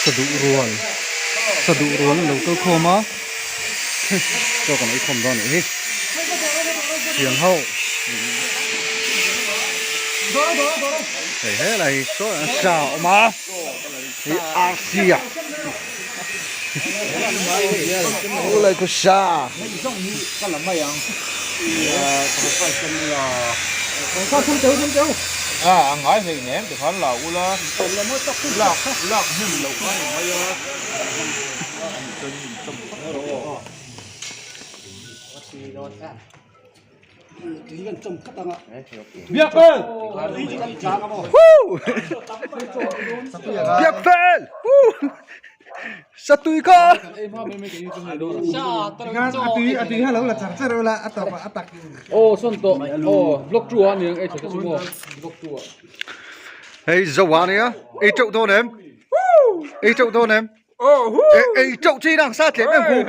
Saduh rual saduh rual an lo kal khawm a chaw kan ei khawm dawn anih hi thian ho hei helai hi saw a sa a awm a hei arsi a khulai khu sa. A ngai hlei nem ti khan la ula lak lak hnem loh kha ni mai a. Biakpel! Biakpel! Satui kha! Hei Zoa ania ei teuh dawn em? Ei teuh dawn em? Ei teuh chi nang sa tlem em khu.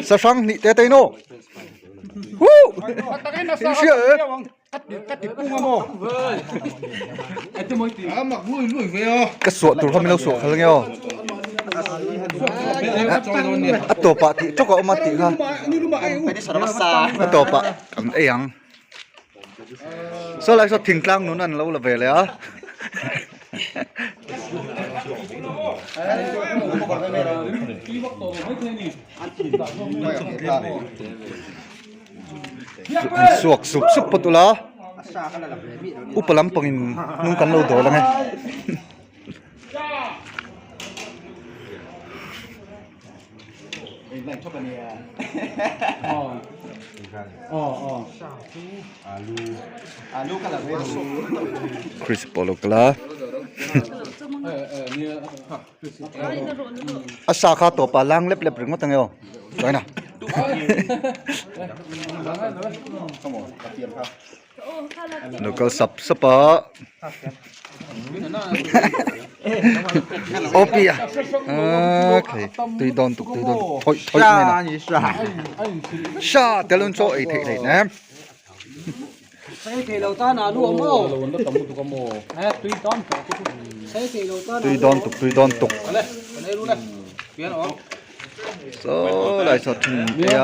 Sahrang nih te te no. Hria e. Ka suah tur kha min lo suah khalh ange aw. A tawpah tih tawk a awm a tih kha. A tawpah kan ei ang. Saw lai saw thingtlang nun an lo la ve leh a. An suak sup sup phawt ula upa lampangin hnung kan lo dawl ang e. Chris pawh lo kal a a sa kha tawpah lang lep lep ringawt ang e aw chuan a lo kal sap sap a aw pi a okay tui dawn tuk tui dawn tuk thawih thawih mai na sha tel un chaw ei theih theih nem tui dawn tuk tui dawn tuk saw lai saw thin te a.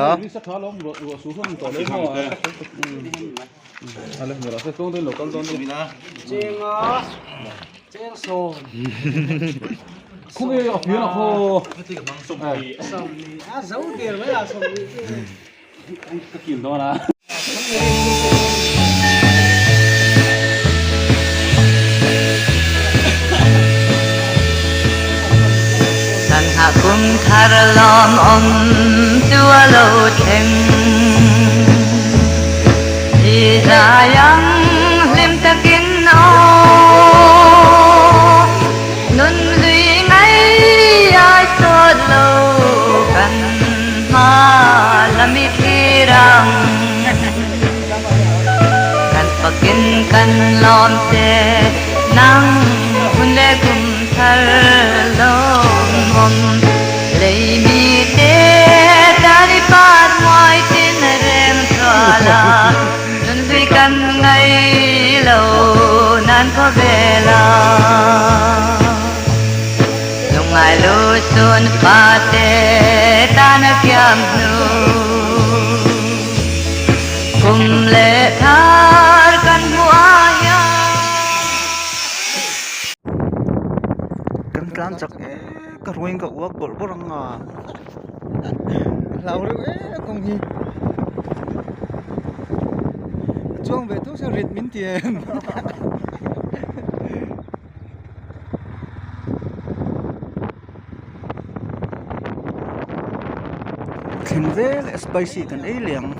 Sanghah kum thar lawmawm chu a lo thleng I zai ang hlim takin aw Nun hlui ngai ai sawt lo kan hma lam i thlir ang Kan fakin kan lawm che nang hun leh kum thar lawmawm Lei mi te tan i par muai tin reng thual a Nun hlui kan ngai lo nan khawvel a. Lungngai lu sun fate tan a kiam hnu Kum leh thar kan hmuh ah hian. Kan tlan chak e ka ruain ka uak bawrh bawrh ang a hlau reuh e kawng hi a chuang ve tho sia rit min ti em. Thleng vel leh spicy kan ei leh ang.